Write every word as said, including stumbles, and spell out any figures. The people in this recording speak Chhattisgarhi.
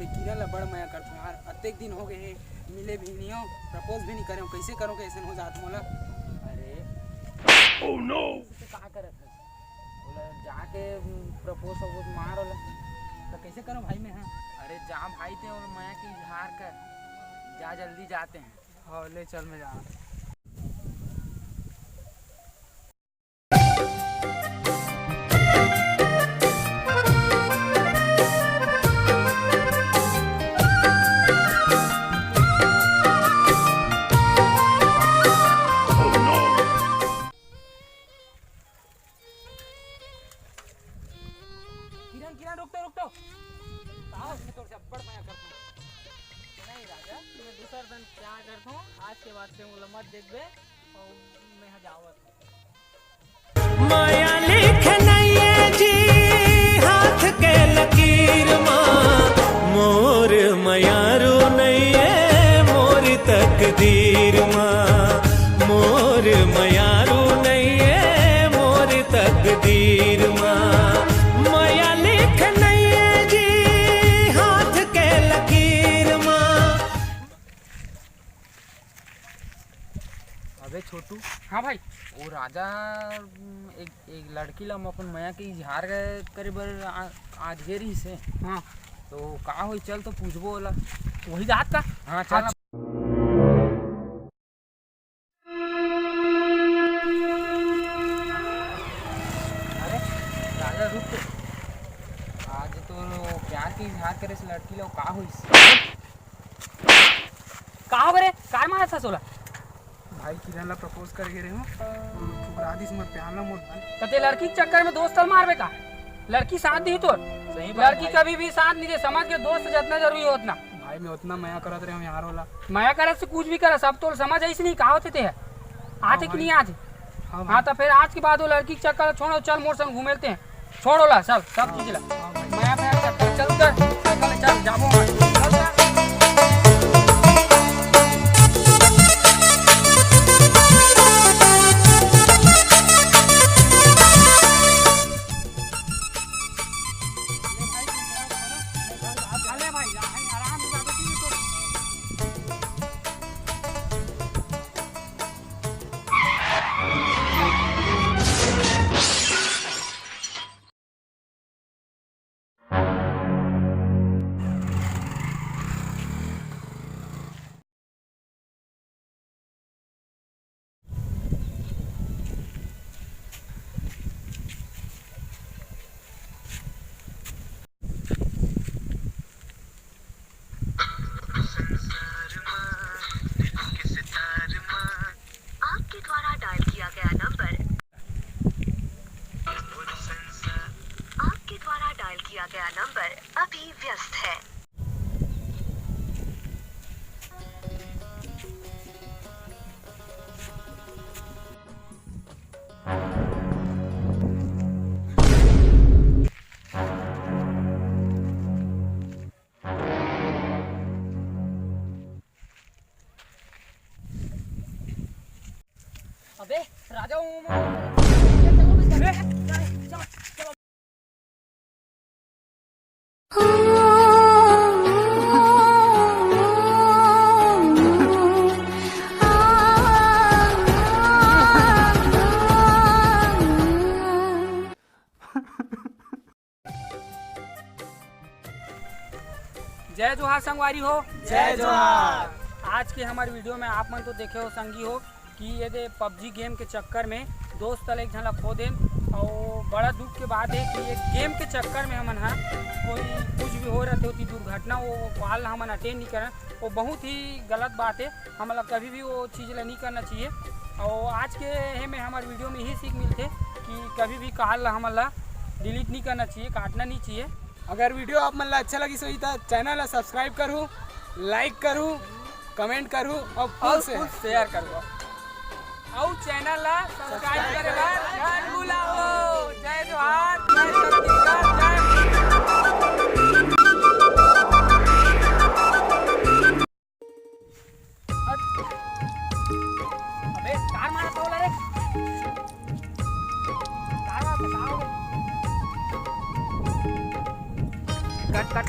किरण ला बड़ मया करथों यार, अतेक दिन हो गए हे, मिले भी नहीं हो, प्रपोज भी नहीं करे हो, कैसे करो के ऐसन हो जात मोला? अरे, Oh no! तो का करत है? बोला जाके प्रपोज वपोज मार ओला। तो कैसे करो भाई मैं? हाँ, अरे जा भाई, ते और मया के इजहार कर, जा जल्दी जाते हैं। हाँ, ले चल, मैं जा। किरण, किरण, रुक तो, रुक तो। आओ, मैं तोर से अब्बड़ मया करता हूँ। नहीं राजा, मैं दूसर दिन प्यार करता हूँ, आज के बाद से मोला मत देखबे और मैं यहाँ जावत हूँ। माया लिख नइये जी हाथ के लकीर मा, मोर मयारू नइये मोर तकदीर मा, मोर मयारू नइये मोर तकदीर मा, माया लिख नइये जी हाथ के लकीर मा। अबे छोटू। हाँ भाई। वो राजा, उम, एक, एक लड़की ला अपन मया के इजहार करे बर आ-, आज गे रहिस हे। हाँ। तो का होई, चल तो पूछबो ओला। वही जात का? हाँ, चल हाँ। ना। अरे, राजा रुक तो। आज तो प्यार के इजहार करे से लड़की ला, का होइस? का हो रे? कार मारत हस ओला? भाई किरण ला प्रपोज करे गे रहे हो, ठुकरा दिस मोर प्यार ला मोर। त ते लड़की के चक्कर में दोस्त ल मारबे का? लड़की साथ दी तोर? सही बात लड़की भाई। कभी भी साथ नहीं दे, समझ के दोस्त जितना जरूरी हो उतना। भाई मैं उतना मया करत रहे हूँ यार ओला। मया करत से कुछ भी करत, सब तोर समझ आइस नहीं, का होथे ते? आथे हाँ कि भाई। नहीं आथे? हाँ हाँ, भाई। तो फिर आज के बाद वो लड़की के चक्कर छोड़, चल मोर संग घूमे लेते हैं। छोड़ ओला, सब, सब चीज ला। हाँ भाई। मैं अपने चक्कर चल कर, चल, चल, जाबो मैं। चल, चल। अरे भाई, आराम से जाबो, ठीक है, तो आपके द्वारा डायल किया गया नंबर, आपके द्वारा डायल किया गया नंबर अभी व्यस्त है। अबे राजा, वो, वो, वो, चलो, चलो, चलो, चलो। जय जोहार संगवारी हो। जय जोहार। आज के हमर वीडियो में आप मन तो देखे हो संगी हो कि ये दे पबजी गेम के चक्कर में दोस्त ल एक झन ला खो देन, और बड़ा दुख के बात है कि ये गेम के चक्कर में हमन हा कोई कुछ भी हो रहते होती दुर्घटना, वो कॉल ला हमन अटेंड नहीं करन, वो बहुत ही गलत बात है। हमन ला कभी भी वो चीज ला नहीं करना चाहिए। और आज के हे में हमर वीडियो में यही सीख मिलते कि कभी भी कॉल ला हमन ला डिलीट नहीं करना चाहिए, काटना नहीं चाहिए। अगर वीडियो आप मन ला अच्छा लगिस होही त चैनल ला सब्सक्राइब करू, लाइक करू, कमेंट करू और और फुल से फुल शेयर करू। और चैनल ला सब्सक्राइब करे बर झन भुलाओ। जय जोहार, जय छत्तीसगढ़, जय। अबे, कार मारा तो रे। कार मारा तो, कार हो गई। कट, कट।